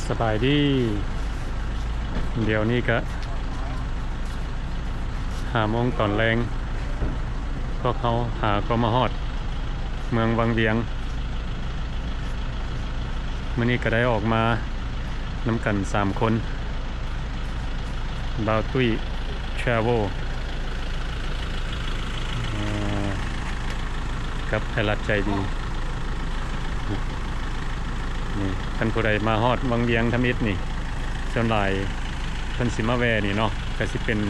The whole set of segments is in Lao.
ສະບາຍດີ. ດຽວນີ້ກະຫ້າໂມງຕອນແລງ, ພວກເຮົາຫາກໍມາຮອດເມືອງວັງວຽງ. ມື້ນີ້ກະໄດ້ອອກມານຳກັນສາມຄົນ, ບ່າວຕຸ້ຍ Travel ເອີ ກັບໄອລັດໃຈດີ. ນີ້ ຄັນຜູ້ໃດມາຮອດວັງວຽງທຳອິດນີ້ ສ່ວນຫຼາຍເພິ່ນຊິມາແວ່ນີ້ເນາະ, ກະຊິເປັນ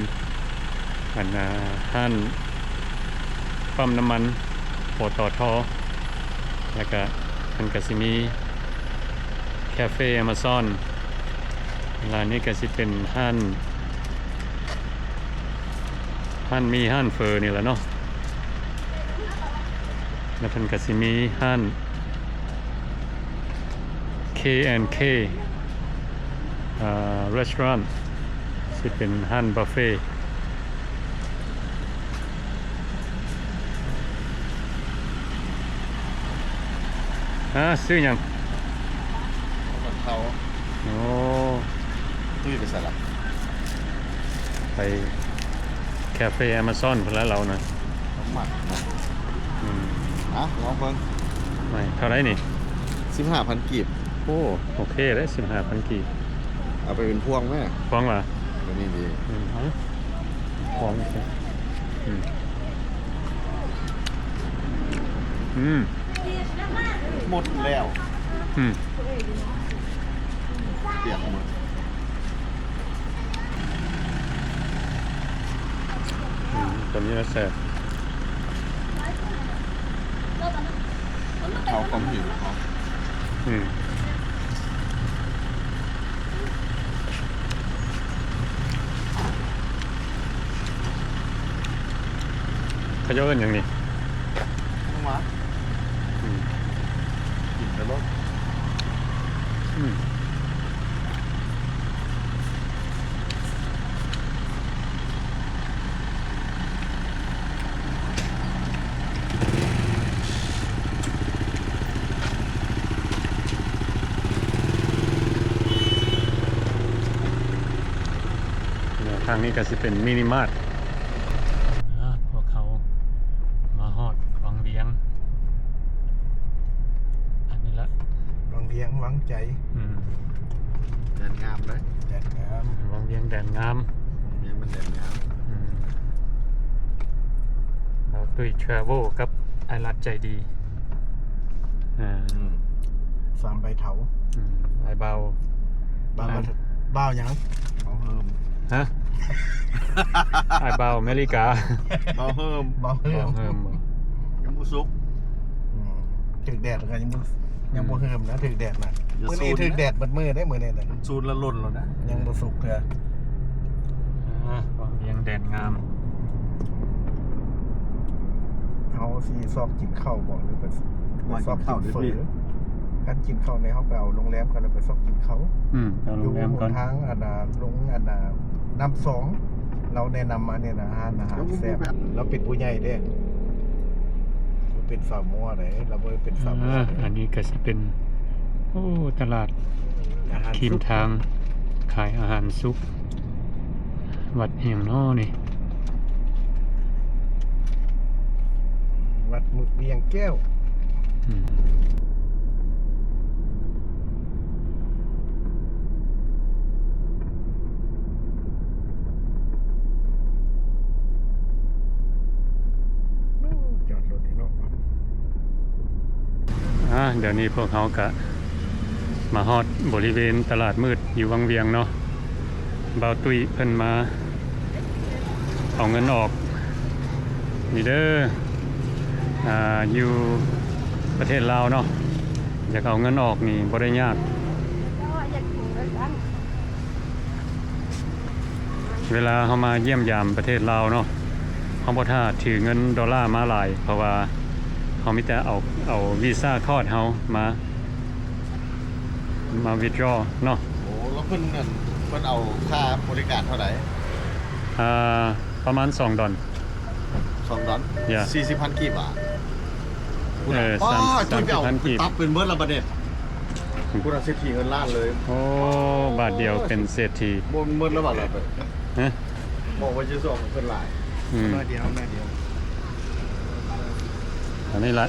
ອັນ ອ່າ ຮ້ານປ້ຳນ້ຳມັນ ປຕທ ແລ້ວກະເພິ່ນກະຊິມີ Cafe Amazon ແລ້ວນີ້ກະຊິເປັນຮ້ານ ຮ້ານໝີ່ຮ້ານເຝີນີ້ແຫຼະເນາະ. ແລ້ວເພິ່ນກະຊິມີຮ້ານ K and K ອ່າ Restaurant ຊິເປັນຮ້ານ buffet. ຮະ ຊື້ຫຍັງ? ເຂົ້າ. ໂອ້ ຕຸ້ຍໄປໃສລະ? ໄປ Cafe Amazon ພຸ້ນລະລາວນະ. ມັກນະ. ອືມ ອ່ະ ລອງເບິ່ງ. ໄໝ ເທົ່າໃດນີ້? ສິບຫ້າພັນກີບ. ໂອ້ ໂອເຄເດ້ສິບຫ້າພັນກີບ. ເອົາໄປເປັນພວງແມ້. ພວງຫວາ? ຕົວນີ້ດີ. ອືມ ເອົາ ຂອງ ອືມ ອືມ ໝົດແລ້ວ. ອືມ ປຽກໝົດ. ອືມ ຕົວນີ້ລະແຊບ. ເອົາຄວາມຫິວເນາະ. ອືມ ເຂົາເຈົ້າເອີ້ນຫຍັງນີ້? ໜູມາ. ອືມ ກິນໄປໂລດ. ອືມ ແນວທາງນີ້ກະຊິເປັນມິນິມາດ. ອາ ພວກເຮົາມາຮອດວັງວຽງ ອັນນີ້ລະ ວັງວຽງວັງໃຈ. ອືມ ແດນງາມເດ້ ແດນງາມ ວັງວຽງແດນງາມ ວັງວຽງມັນແດນງາມ. ອືມ ບ່າວຕຸ້ຍ Travel ກັບອ້າຍລັດໃຈດີ. ອືມ ສາມໃບເຖົ້າ. ອືມ ອ້າຍບ່າວ ບ່າວ ບ່າວຫຍັງ? ບ່າວເຮີມ. ຮະ? ອ້າຍບ່າວອາເມລິກາ. ບ່າວເຮີມ ບ່າວເຮີມ ບ່າວເຮີມ. ຍັງບໍ່ສຸກ. ອືມ ຖືກແດດກະຍັງບໍ່ ຍັງບໍ່ເຮີມນະ ຖືກແດດນະ. ມື້ນີ້ຖືກແດດໝົດມື້ເດ້ ມື້ນີ້ນະ. ມັນຊູນລະຫຼົ່ນແລ້ວນະ ຍັງບໍ່ສຸກເທື່ອ. ອາ ວັງວຽງແດນງາມ. ເຮົາຊິຊອກກິນເຂົ້າບໍ່ ຫຼືໄປຊອກກິນເຝີ? ຄັນກິນເຂົ້ານີ້ ເຮົາໄປເອົາໂຮງແຮມກ່ອນ ແລ້ວໄປຊອກກິນເຂົ້າ. ອືມ ເອົາໂຮງແຮມກ່ອນ. ຢູ່ທາງອັນນ່າ ລົງອັນນ່າ ນ້ຳຊອງ ລາວແນະນຳມານີ້ນະ ຮ້ານອາຫານແຊບ. ລາວເປັນຜູ້ໃຫຍ່ເດ້ ເປັນສາວມົ້ວເດ້ ລາວບໍ່ໄດ້ເປັນສາວມົ້ວ. ອາ ອັນນີ້ກະຊິເປັນ ໂອ້ ຕະຫຼາດ ອາຫານ ທີມທາງ ຂາຍອາຫານສຸກ. ວັດຫຍັງນໍນີ້? ວັດວຽງແກ້ວ. ອືມ ຈອດລົດເນາະ. ອາ ດຽວນີ້ພວກເຮົາກະມາຮອດບໍລິເວນຕະຫຼາດມືດຢູ່ວັງວຽງເນາະ. ບ່າວຕຸ້ຍເພິ່ນມາເອົາເງິນອອກ ນີ້ເດີ. ອາ ຢູ່ປະເທດລາວເນາະ ຢາກເອົາເງິນອອກນີ້ບໍ່ໄດ້ຍາກ. ເວລາເຮົາມາຢ້ຽມຢາມປະເທດລາວເນາະ ເຮົາບໍ່ຖ້າຖືເງິນໂດລາມາຫຼາຍ ເພາະວ່າເຮົາມີແຕ່ເອົາ ເອົາວີຊາຄາດເຮົາມາ ມາວິດດຣໍເນາະ. ໂອ້ ແລ້ວເພິ່ນ ເພິ່ນເອົາຄ່າບໍລິການເທົ່າໃດ? ອ່າ ປະມານສອງດອນ. ສອງດອນ? ສີ່ສິບພັນກີບຫວາ? ເອີ ສາມສິບພັນກີບ. ຕັບເປັນເບິດລະບາດນີ້. ພຸ້ນນະ ເສດຖີເງິນລ້ານເລີຍ. ໂອ້ ບາດດຽວເປັນເສດຖີ. ບໍ່ ໝົດແລ້ວບາດລະ. ຮະ? ບອກວ່າຈະສອງເພິ່ນຫຼາຍ. ອືມ ໜ້ອຍດຽວ ໜ້ອຍດຽວ. ອັນນີ້ລະ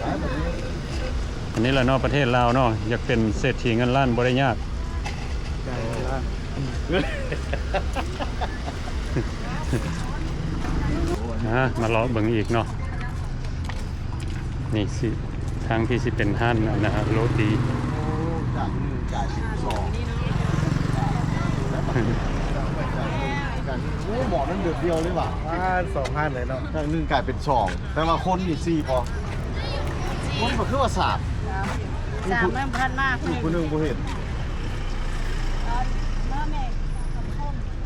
ອັນນີ້ລະເນາະ ປະເທດລາວເນາະ ຢາກເປັນເສດຖີເງິນລ້ານບໍ່ໄດ້ຍາກ. ອ່າ ມາເລາະເບິ່ງອີກເນາະ. ນີ້ຊິ ທາງທີ່ຊິເປັນຮ້ານອັນນະ ໂລຕີ. ໂອ້ ຈາກໜຶ່ງກາຍເປັນສອງ. ໂອ້ ໝໍນັ້ນເດືອດດຽວເລີຍວ່າ ອ່າ ສອງຮ້ານເລີຍເນາະ. ຈາກໜຶ່ງກາຍເປັນສອງ ແປວ່າຄົນນີ້ສີ່ພໍ. ຄົນກໍຄືວ່າສາມ. ສາມ ຍັງບໍ່ທັນມາ ຜູ້ໜຶ່ງບໍ່ເຫັນ.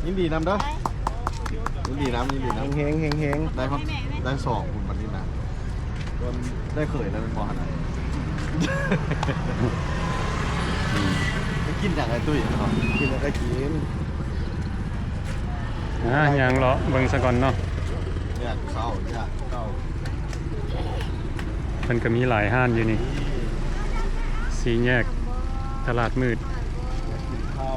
ຍິນດີນຳເດີ. ຍິນດີນຳ ຍິນດີນຳ. ເຮງໆ ເຮງໆ. ໄດ້ຮອດ ໄດ້ສອງພຸ້ນບັດນີ້ນະ. ໄດ້ເຂີຍແລ້ວແມ່ນບໍ່ຫັ້ນນະ? ໄປກິນຫຍັງໄອ້ຕຸ້ຍເນາະ? ກິນຫຍັງກໍກິນ. ອ່າ ຍ່າງເລາະເບິ່ງສາກ່ອນເນາະ. ຢາກເຂົ້າ ຢາກເຂົ້າ. ເພິ່ນກໍມີຫຼາຍຮ້ານຢູ່ນີ້ ສີ່ແຍກຕະຫຼາດມືດ. ຢາກກິນເຂົ້າ.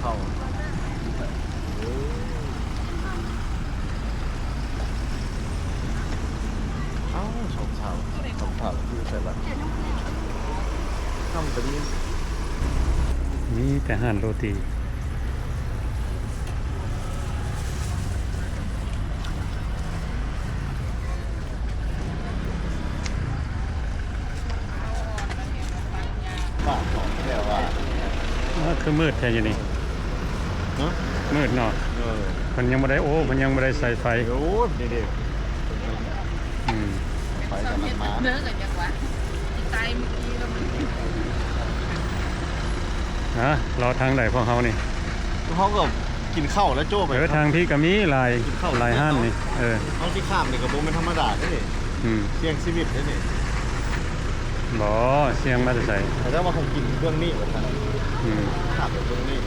ເຂົ້າ ເອີ ເອົ້າ ສອງສາວ ສອງສາວຢູ່ໃສລະ? ທຳແຕ່ມີ ມີແຕ່ຮ້ານໂລຕີ. ປາກຂອງແທ້ວ່າ ເອີ ຄືມືດແທ້ຢູ່ນີ້. ຮະ? ມືດເນາະ. ເອີ ເພິ່ນຍັງບໍ່ໄດ້ ໂອ້ ເພິ່ນຍັງບໍ່ໄດ້ໃສ່ໄຟ. ໂອ້ຍ ນີ້ເດ້. ອືມ ໄຟກຳລັງມາ. ເດີກັນຈັກວ່າ ອີຕາຍມື້ກີ້ລະມັນ. ຮະ? ເລາະທາງໃດພວກເຮົານີ້? ພວກເຮົາກໍ ກິນເຂົ້າແລ້ວໂຈ້ໄປ. ເອີ ທາງພີ້ກໍມີຫຼາຍ ກິນເຂົ້າ ຫຼາຍຮ້ານນີ້. ເອີ ເຮົາຊິຂ້າມນີ້ກໍບໍ່ແມ່ນທຳມະດາເດ້. ອືມ ສ່ຽງຊີວິດເດ້ນີ້. ບໍ່ ສ່ຽງມາແຕ່ໃສ? ແຕ່ວ່າເຂົາກິນເບື້ອງນີ້ວ່າຊັ້ນ. ອືມ ຂ້າມໄປເບື້ອງນີ້.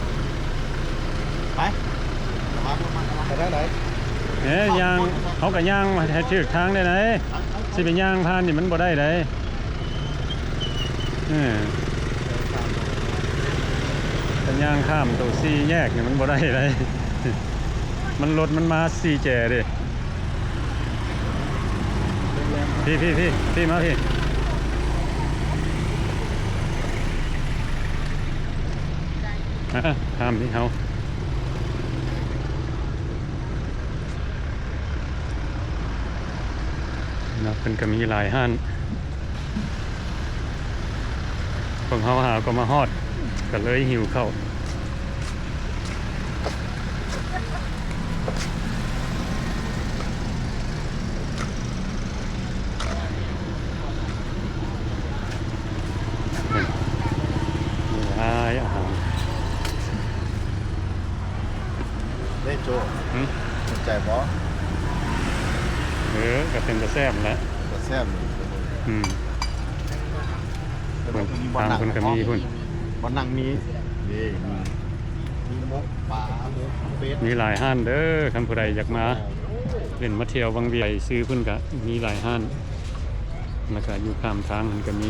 ໄປ ໄປທາງໃດ? ເອີ ຍ່າງ ເຮົາກໍຍ່າງໃຫ້ຖືກທາງໄດ້ໃດ໋. ຊິໄປຍ່າງຜ່ານນີ້ມັນບໍ່ໄດ້ໃດ໋. ເອີ ການຍ່າງຂ້າມໂຕສີ່ແຍກນີ້ມັນບໍ່ໄດ້ໃດ໋ ມັນລົດມັນມາສີ່ແຈເດ້. ພີ້ ພີ້ ພີ້ ພີ້ ມາພີ້. ອ່າ ຂ້າມພີ້ເຮົາ. ເນາະ ເພິ່ນກໍມີຫຼາຍຮ້ານ. ພວກເຮົາຫາກໍມາຮອດ ກໍເລີຍຫິວເຂົ້າ. ມີຫຼາຍອາຫານ. ເດ້ໂຈ້ ຫຶ? ສົນໃຈບໍ່? ເອີ ກໍເປັນຕາແຊບແຫຼະ. ຕາແຊບ. ອືມ ເພິ່ນ ທາງເພິ່ນກໍມີພຸ້ນ ບ່ອນນັ່ງມີ. ເດ້ ມີ ມີໝົກປາ ໝົກເປັດ ມີຫຼາຍຮ້ານເດີ. ຄັນຜູ້ໃດຢາກມາຫຼິ້ນມາທ່ຽວວັງວຽງ ຊື່ເພິ່ນກໍມີຫຼາຍຮ້ານ ແລ້ວກໍຢູ່ຂ້າມທາງຫັ້ນກໍມີ.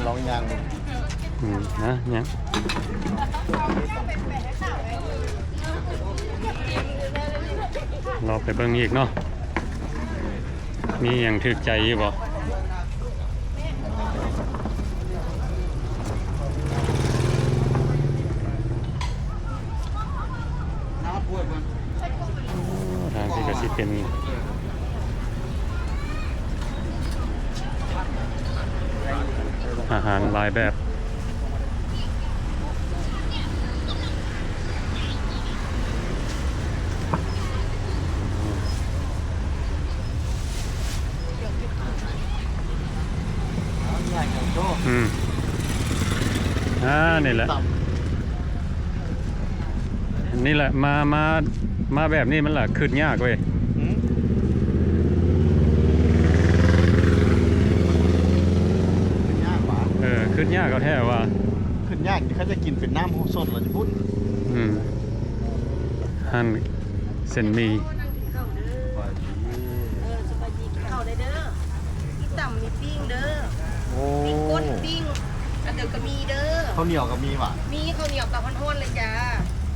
ລອງຍ່າງເບິ່ງ. ອືມ ນະ ຍ່າງ ລອງໄປເບິ່ງອີກເນາະ. ມີຫຍັງຖືກໃຈຢູ່ບໍ່? ທາງນີ້ກໍຊິເປັນອາຫານຫຼາຍແບບ. ອືມ ອ່າ ນີ້ແຫຼະ ນີ້ແຫຼະ ມາ ມາ ມາແບບນີ້ມັນລະຄຶດຍາກເວີຍ. ຫືມ? ຄຶດຍາກຫວາ? ເອີ ຄຶດຍາກເອົາແທ້ວ່າ. ຄຶດ ຍາກ ເຂົາຈະກິນເປັນນ້ຳສົດລະຢູ່ພຸ້ນ. ອືມ ຮ້ານເສັ້ນໝີ່. ເອີ ສະບາຍດີ ກິນເຂົ້າໄດ້ເດີ ມີຕຳມີປີ້ງເດີ. ໂອ້ ປີ້ງກົ້ນປີ້ງອັນເດີກະມີເດີ. ເຂົ້າໜຽວກະມີຫວາ? ມີ ເຂົ້າໜຽວກະຮ້ອນໆເລີຍຈ້າ.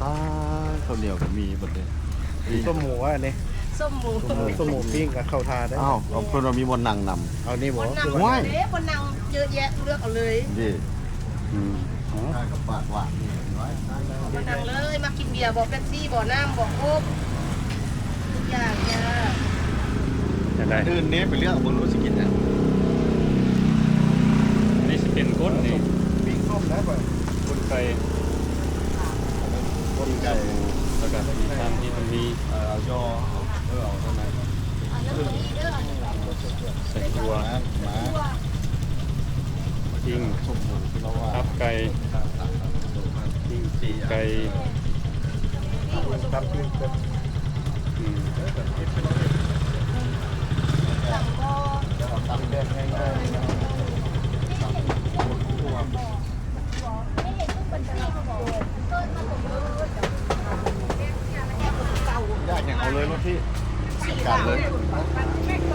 ຕາຍ ເຂົ້າໜຽວກະມີບັດນີ້. ສົ້ມໝູອັນນີ້ ສົ້ມໝູ ສົ້ມໝູ ປີ້ງກະເຂົ້າທ່າໄດ້. ອ້າວ ເພິ່ນວ່າມີບ່ອນນັ່ງນຳ. ເອົານີ້ບໍ່? ບ່ອນນັ່ງເດ້ ບ່ອນນັ່ງເຍອະແຍະ ເລືອກເອົາເລີຍ. ນີ້ ອືມ ເອົາ ໄດ້ກັບປາກວ່າງນີ້ ມານັ່ງເລີຍ. ມັກກິນເບຍບໍ່ ເປັບຊີບໍ່ ນ້ຳບໍ່ ໂຄກ ທຸກຢ່າງຈ້າ. ຈັ່ງໃດ? ອື່ນເດ້ ໄປເລືອກເບິ່ງດູຊິກິນຫຍັງ. ອັນນີ້ຊິເປັນກົ້ນນີ້ ປີ້ງຕົ້ມນະ ກ້ນໄກ່ ກົ້ນໄກ່ ແລ້ວກະມີທາງທີ່ມັນມີ ເອີ ເອົາຢໍ່ ເອີ ເອົາເທົ່ານັ້ນ ໃສ່ຖົ່ວ ປີ້ງຕັບໄກ່ ປີ້ງໄກ່ ຕັບປີ້ງ ອືມ ຢາກຫຍັງເອົາເລີຍ ລົດທີ່ຈັດການເລີຍ.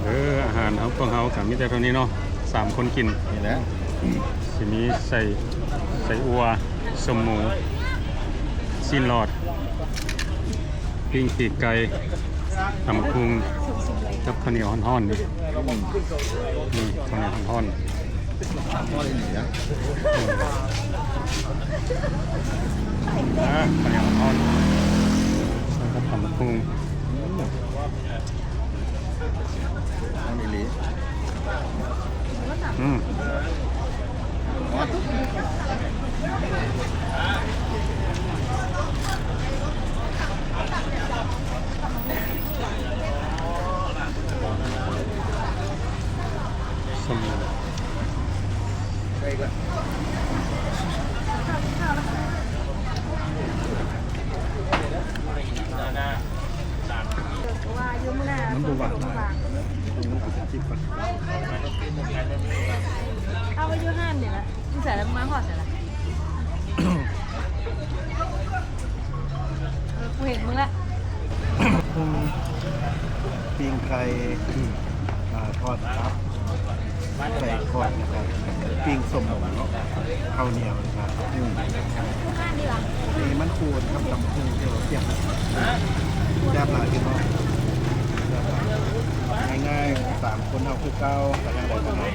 ເອີ ອາຫານຂອງພວກເຮົາກະມີແຕ່ເທົ່ານີ້ເນາະ ສາມຄົນກິນນີ້ແຫຼະ. ຊິມີໄສ້ ໄສ້ອົ່ວ ສົ້ມໝູ ຊີ້ນຫຼອດ ປີ້ງປີກໄກ່ ຕຳບັກຫຸ່ງ ກັບເຂົ້າໜຽວຮ້ອນໆ ນີ້ ນີ້ເຂົ້າໜຽວຮ້ອນໆ. ອືມ ອ່າ ເຂົ້າໜຽວຮ້ອນ ແລ້ວກະຕຳບັກຫຸ່ງ. ອືມ ມັນບໍ່ຫວານຫຼາຍ ເອົາໄວ້ຢູ່ຮ້ານນີ້ລະ. ຢູ່ໃສລະ ມາຮອດໃສລະ? ເອີ ກູເຫັນມຶງລະ. ປີ້ງໄກ່ ອ່າ ທອດຕັບ ໄສ້ກ້ອນ ແລ້ວກະປີ້ງສົ້ມໝູ ເຂົ້າໜຽວ ແລ້ວກະ ອືມ ນີ້ມັນຄູ່ກັບຕຳບັກຫຸ່ງທີ່ເຮົາກຽມ ແຊບຫຼາຍພີ່ນ້ອງ ແຊບຫຼາຍ. ງ່າຍໆ ສາມຄົນເຮົາຄືເກົ່າ ກະຍັງໄດ້ຂະໜາດ.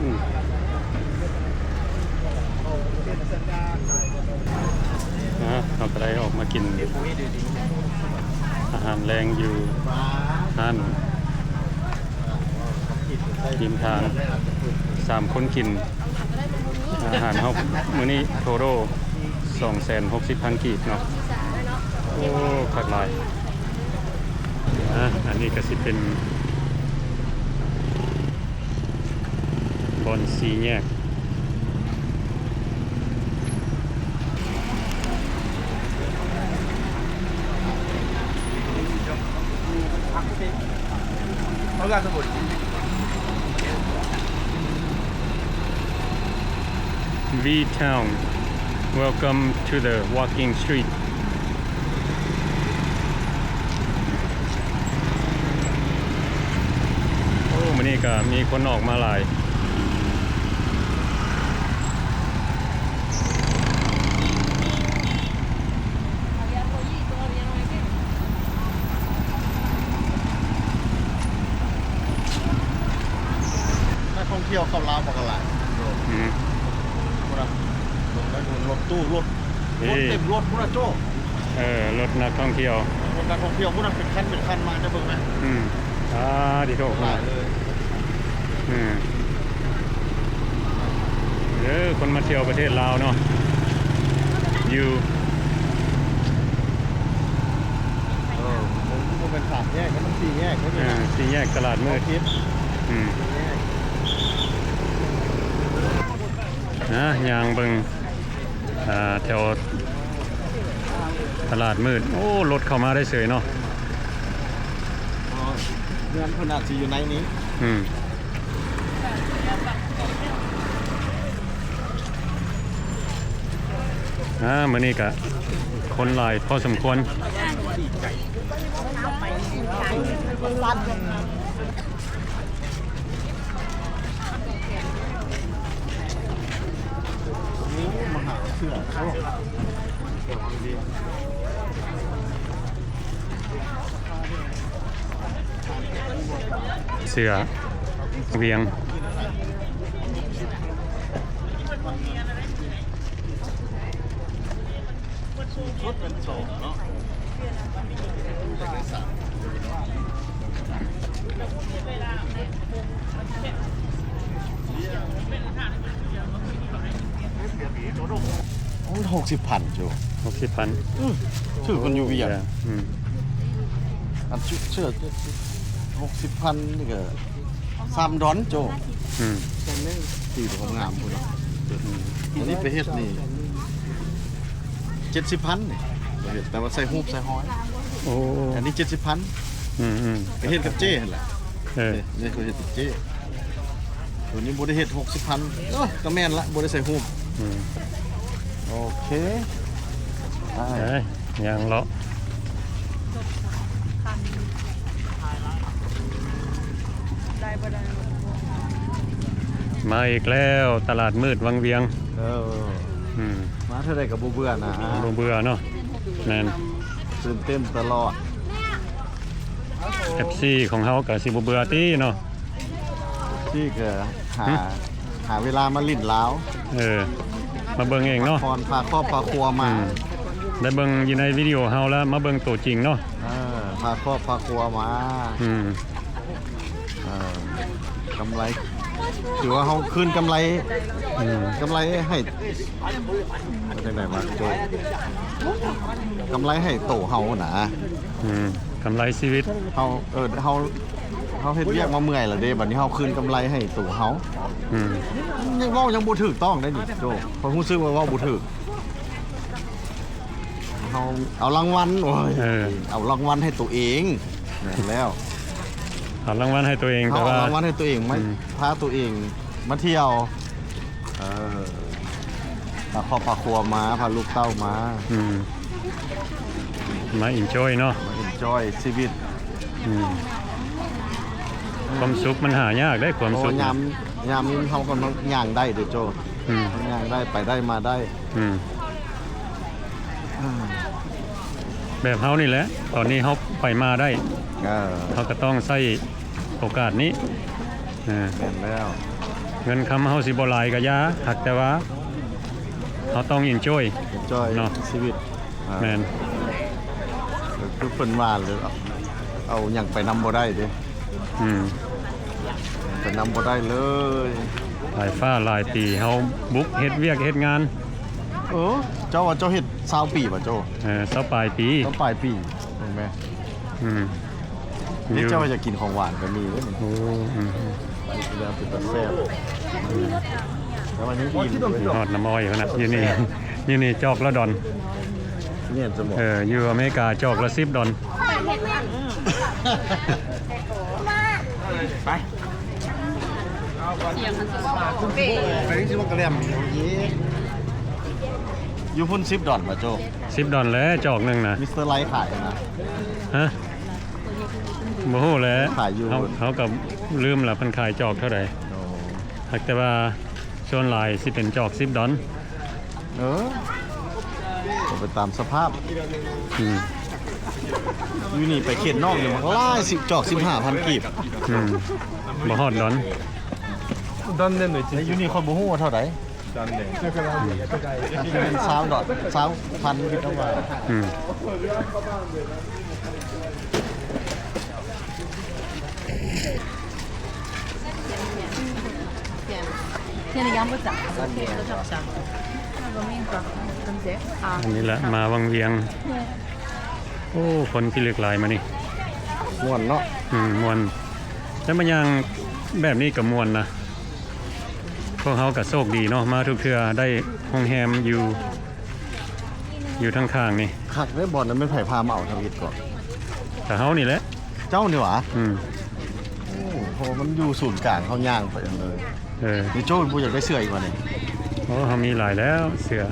ອືມ ອ່າ ເຮົາກະໄດ້ອອກມາກິນອາຫານແລງຢູ່ຮ້ານລິມທາງ ສາມຄົນກິນ. ອາຫານເຮົາມື້ນີ້ໂທໂຣສອງແສນຫົກສິບພັນກີບເນາະ. ໂອ້ ຄັກຫຼາຍ. ອ່າ ອັນນີ້ກະຊິເປັນບ່ອນສີ່ແຍກ. V Town, welcome to the walking street. ກະມີຄົນອອກມາຫຼາຍ. ນັກທ່ອງທ່ຽວເຂົ້າລາວບໍ່ກະຫຼາຍ. ອືມ ພຸ້ນນະ ລົດຕູ້ ລົດ ລົດເຕັມລົດພຸ້ນນະໂຈ້. ເອີ ລົດນັກທ່ອງທ່ຽວ ລົດນັກທ່ອງທ່ຽວພຸ້ນນະ ເປັນຄັນເປັນຄັນມາ ເຈົ້າເບິ່ງນະ. ອືມ ອາ ດີໂທ້ ຫຼາຍເລີຍ. ອືມ ເດີ ຄົນມາທ່ຽວປະເທດລາວເນາະ ຢູ່ ເອີ ບໍ່ ບໍ່ແມ່ນສາມແຍກ ມັນສີ່ແຍກເດ້. ເອີ ສີ່ແຍກຕະຫຼາດມືດ. ອືມ ສີ່ແຍກ ນະ ຍ່າງເບິ່ງ ອ່າ ແຖວຕະຫຼາດມືດ. ໂອ້ ລົດເຂົ້າມາໄດ້ເສີຍເນາະ. ເຮືອນເພິ່ນອາດຊິຢູ່ໃນນີ້. ອືມ ອ່າ ມື້ນີ້ກະຄົນຫຼາຍພໍສົມຄວນ. ໂອ້ ມາຫາເສື້ອ ເສື້ອວຽງ. ມັນຫົກສິບພັນໂຈ. ຫົກສິບພັນ. ອື ຖືກກວ່າຢູ່ວຽງ. ອືມ ອັນເສື້ອຫົກສິບພັນນີ້ກະ ສາມດອນໂຈ. ອືມ ສີກໍງາມພຸ້ນເນາະ. ອືມ ອັນນີ້ໄປເຮັດນີ້ ເຈັດສິບພັນນີ້ ໄປເຮັດ ແຕ່ວ່າໃສ່ຮູບໃສ່ຮອຍ. ໂອ້ ອັນນີ້ເຈັດສິບພັນ. ອືມໆ ໄປເຮັດກັບເຈ້ຫັ້ນແຫຼະ. ເອີ ນີ້ ນີ້ເຂົາເຮັດກັບເຈ້. ໂຕນີ້ບໍ່ໄດ້ເຮັດ ຫົກສິບພັນ. ເອີ ກໍແມ່ນລະ ບໍ່ໄດ້ໃສ່ຮູບ. ອືມ ໂອເຄ ໄປ ເອີຍ ຍ່າງເລາະ ມາອີກແລ້ວ ຕະຫຼາດມືດວັງວຽງ. ເອີ ອືມ ມາເທື່ອໃດກໍບໍ່ເບື່ອນະ. ບໍ່ເບື່ອເນາະ. ແມ່ນ ຕື່ນເຕັ້ນຕະຫຼອດ. ເອັຟຊີຂອງເຮົາກໍຊິບໍ່ເບື່ອຕິເນາະ. ເອັຟຊີກໍຫາ ຫາເວລາມາຫຼິ້ນລາວ. ເອີ ມາເບິ່ງເອງເນາະ ພັກຜ່ອນ ພາຄອບພາຄົວມາ. ອືມ ໄດ້ເບິ່ງຢູ່ໃນວິດີໂອເຮົາແລ້ວ ມາເບິ່ງໂຕຈິງເນາະ. ເອີ ພາຄອບພາຄົວມາ. ອືມ ເອີ ກຳໄລ ຖືວ່າເຮົາຄືນກຳໄລ. ອືມ ກຳໄລໃຫ້ ຈັ່ງໃດວະໂຈ ກຳໄລໃຫ້ໂຕເຮົານະ. ອືມ ກຳໄລຊີວິດເຮົາ. ເອີ ເຮົາ ເຮົາເຮັດວຽກມາເມື່ອຍແລ້ວເດ້ ບັດນີ້ເຮົາຄືນກຳໄລໃຫ້ໂຕເຮົາ. ອືມ ຍັງເວົ້າຍັງບໍ່ຖືກຕ້ອງໄດ໋ນີ້ໂຈ. ຂ້ອຍຮູ້ສຶກວ່າເວົ້າບໍ່ຖືກ. ເຮົາເອົາລາງວັນ ໂອ້ຍ ເອີ ເອົາລາງວັນໃຫ້ໂຕເອງ. ແມ່ນແລ້ວ ເອົາລາງວັນໃຫ້ໂຕເອງ. ເຮົາເອົາລາງວັນໃຫ້ໂຕເອງ ມາ ອືມ ພາໂຕເອງມາທ່ຽວ. ເອີ ພາຄອບພາຄົວມາ ພາລູກເຕົ້າມາ. ອືມ ມາເອັນຈອຍເນາະ ມາເອັນຈອຍຊີວິດ. ອືມ ຄວາມສຸກມັນຫາຍາກເດ້ ຄວາມສຸກ. ໂອ້ ຍາມ ຍາມນີ້ເຮົາກໍຍັງຍ່າງໄດ້ເດ້ໂຈ. ອືມ ຍັງຍ່າງໄດ້ ໄປໄດ້ມາໄດ້. ອືມ ອືມ ແບບເຮົານີ້ແຫຼະ ຕອນນີ້ເຮົາໄປມາໄດ້. ເອີ ເຮົາກໍຕ້ອງໃຊ້ໂອກາດນີ້. ເອີ ແມ່ນແລ້ວ ເງິນຄຳເຮົາຊິບໍ່ຫຼາຍກໍຢ່າ ຫາກແຕ່ວ່າເຮົາຕ້ອງເອັນຈອຍ ເອັນຈອຍເນາະ ຊີວິດ. ອ່າ ແມ່ນ ຄືເພິ່ນວ່າເລີຍ ເອົາຫຍັງໄປນຳບໍ່ໄດ້ເດ້. ອືມ ໄປນຳບໍ່ໄດ້ເລີຍ. ຫຼາຍຟ້າຫຼາຍປີ ເຮົາບຸກເຮັດວຽກເຮັດງານ. ເອີ ເຈົ້າວ່າເຈົ້າເຮັດຊາວປີບໍ່ໂຈ? ເອີ ຊາວປາຍປີ ຊາວປາຍປີ. ເຫັນໄໝ? ອືມ ນີ້ເຈົ້າວ່າຢາກກິນຂອງຫວານກໍມີເດ້ນີ້. ໂອ້ ອືມ ເປັນຕາແຊບ. ແລ້ວວັນນີ້ອີ່ມ ຮອດນ້ຳອ້ອຍພຸ້ນນະ. ຢູ່ນີ້ ຢູ່ນີ້ຈອກລະດອນ. ແມ່ນຊັ້ນບໍ່? ເອີ ຢູ່ອາເມລິກາຈອກລະສິບດອນ. ໄປ ໄປຊິວ່າກະແລັມ ຢູ່ພຸ້ນສິບດອນບໍ່ໂຈ? ສິບດອນແຫຼະ ຈອກໜຶ່ງນະ ມິສເຕີໄລຂາຍນະ. ຮະ? ບໍ່ຮູ້ແຫຼະ ຂາຍຢູ່ ເຮົາ ເຮົາກໍລືມລະ ເພິ່ນຂາຍຈອກເທົ່າໃດ. ໂອ້ ຫາກແຕ່ວ່າສ່ວນຫຼາຍຊິເປັນຈອກສິບດອນ. ເອີ ກໍໄປຕາມສະພາບ. ອືມ ຢູ່ນີ້ໄປເຂດນອກນີ້ມັນຫຼາຍ ສິບ ຈອກສິບຫ້າພັນກີບ. ອືມ ບໍ່ຮອດດອນ. ແລ້ວຢູ່ນີ້ຂ້ອຍບໍ່ຮູ້ວ່າເທົ່າໃດ. ຊາວດອນ ຊາວພັນ ຄິດເອົາວ່າ. ອືມ ອັນນີ້ລະ ມາວັງວຽງ. ໂອ້ ຄົນຄືລຶກຫຼາຍມື້ນີ້. ມ່ວນເນາະ. ອືມ ມ່ວນ ແຕ່ມາຍ່າງແບບນີ້ກໍມ່ວນນະ. ພວກເຮົາກໍໂຊກດີເນາະ ມາທຸກເທື່ອໄດ້ໂຮງແຮມຢູ່ ຢູ່ທາງຂ້າງນີ້. ຄັກເດ້ ບ່ອນນັ້ນແມ່ນໃຜພາມາເອົາທຳອິດກໍ? ກໍເຮົານີ້ແຫຼະ. ເຈົ້ານີ້ຫວາ? ອືມ ໂອ້ ເພາະວ່າມັນຢູ່ສູນກາງ ເຮົາຍ່າງໄປເລີຍ. ເອີ ນີ້ໂຈ້ເປັນຜູ້ຢາກໄດ້ເສື້ອອີກວ່ານີ້? ໂອ້ ເຮົາມີຫຼາຍແລ້ວເສື້ອ.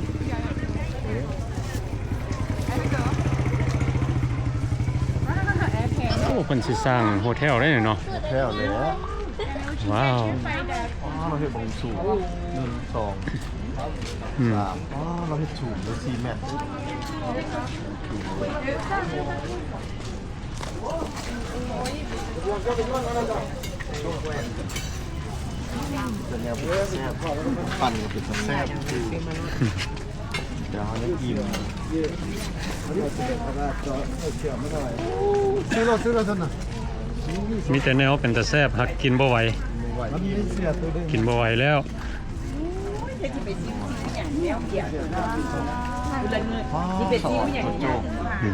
ໂອ້ ເພິ່ນຊິສ້າງໂຮເທວໄດ້ເນາະ. ໂຮເທວເລີຍ. ວ້າວ ອໍ ລາວເຮັດບ່ອນສູງ ໜຶ່ງ ສອງ ອືມ ສາມ. ອໍ ລາວເຮັດສູງໄດ້ສີ່ແມັດ. ແນວເປັນຕາແຊບ ປັ່ນກໍເປັນຕາແຊບ. ດຽວເຮົາຍັງອີ່ມ. ຊື້ໂລດ ຊື້ໂລດຊັ້ນນະ. ມີແຕ່ແນວເປັນຕາແຊບ ຫາກກິນບໍ່ໄຫວ. ກິນບໍ່ໄຫວແລ້ວ. ອື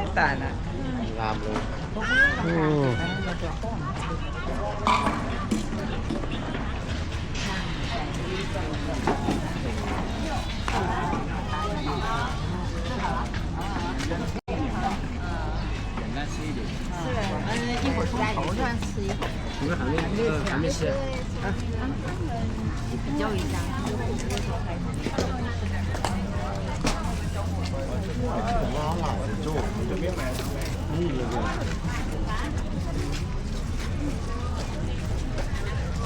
ມ ຕາຍລະ. ງາມເລີຍ. ໂອ້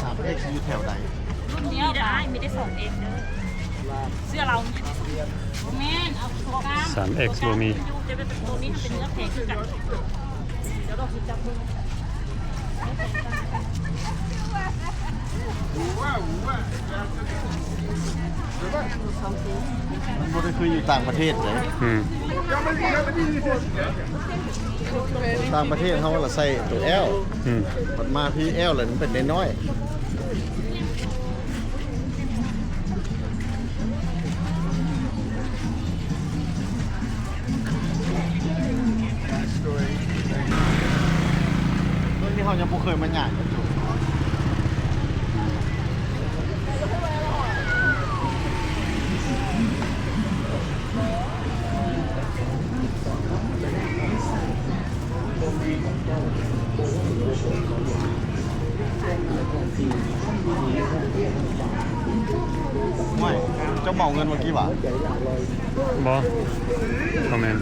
ສາມເອັກ ຢູ່ແຖວໃດ? ລຸ້ນນີ້ໄດ້ ມີແຕ່ສອງເອັກເດີ. ເສື້ອລາວມີແຕ່ສອງເອັກ. ບໍ່ແມ່ນ ເອົາໂຊກ້າມ. ສາມເອັກ ບໍ່ມີ. ແຕ່ວ່າໂຕນີ້ມັນເປັນເນື້ອແພງຄືກັນ. ດຽວລອງຊິຈັບເບິ່ງ. ມັນບໍ່ໄດ້ຄືຢູ່ຕ່າງປະເທດເດ້. ອືມ ຕ່າງປະເທດເຮົາລະໃສ່ໂຕແອວ. ອືມ ບັດມາພີ້ແອວລະມັນເປັນນ້ອຍໆ. ເລື່ອງທີ່ເຮົາຍັງບໍ່ເຄີຍມາຍ່າງກັນຢູ່. ຫ້ວຍ ເຈົ້າເໝົາເງິນເມື່ອກີ້ຫວາ? ບໍ່ ບໍ່ແມ່ນ.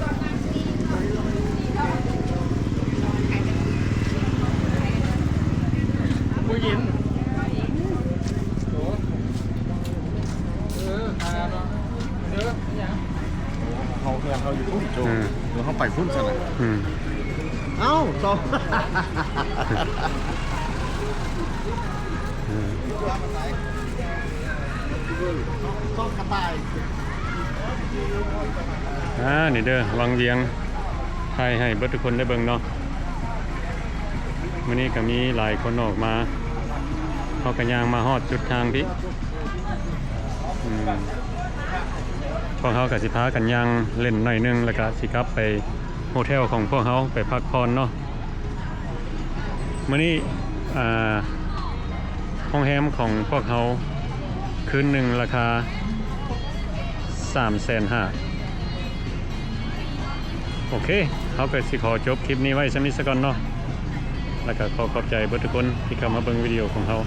ເຮົາ ເຮືອນເຮົາຢູ່ພຸ້ນໂຈ. ເອີ ແລ້ວເຮົາໄປພຸ້ນຊັ້ນນະ. ອືມ ເອົ້າ ເຈົ້າ ອືມ ຕ້ອງກະຕ່າຍ. ອ່າ ນີ້ເດີ ວັງວຽງ ຖ່າຍໃຫ້ເບິດທຸກຄົນໄດ້ເບິ່ງເນາະ. ມື້ນີ້ກໍມີຫຼາຍຄົນອອກມາ ເຮົາກໍຍ່າງມາຮອດຈຸດທາງພີ້. ອືມ ພວກເຮົາກໍຊິພາກັນຍ່າງຫຼິ້ນໜ້ອຍໜຶ່ງ ແລ້ວກໍຊິກັບໄປໂຮເທວຂອງພວກເຮົາໄປພັກຜ່ອນເນາະ. ມື້ນີ້ ອ່າ ໂຮງແຮມຂອງພວກເຮົາຄືນໜຶ່ງລາຄາສາມແສນຫ້າ. ໂອເຄ ເຮົາກໍຊິຂໍຈົບຄລິບນີ້ໄວ້ສ່ຳນີ້ສາກ່ອນເນາະ ແລ້ວກໍຂໍຂອບໃຈເບິດທຸກຄົນທີ່ເຂົ້າມາເບິ່ງວິດີໂອຂອງເຮົາ.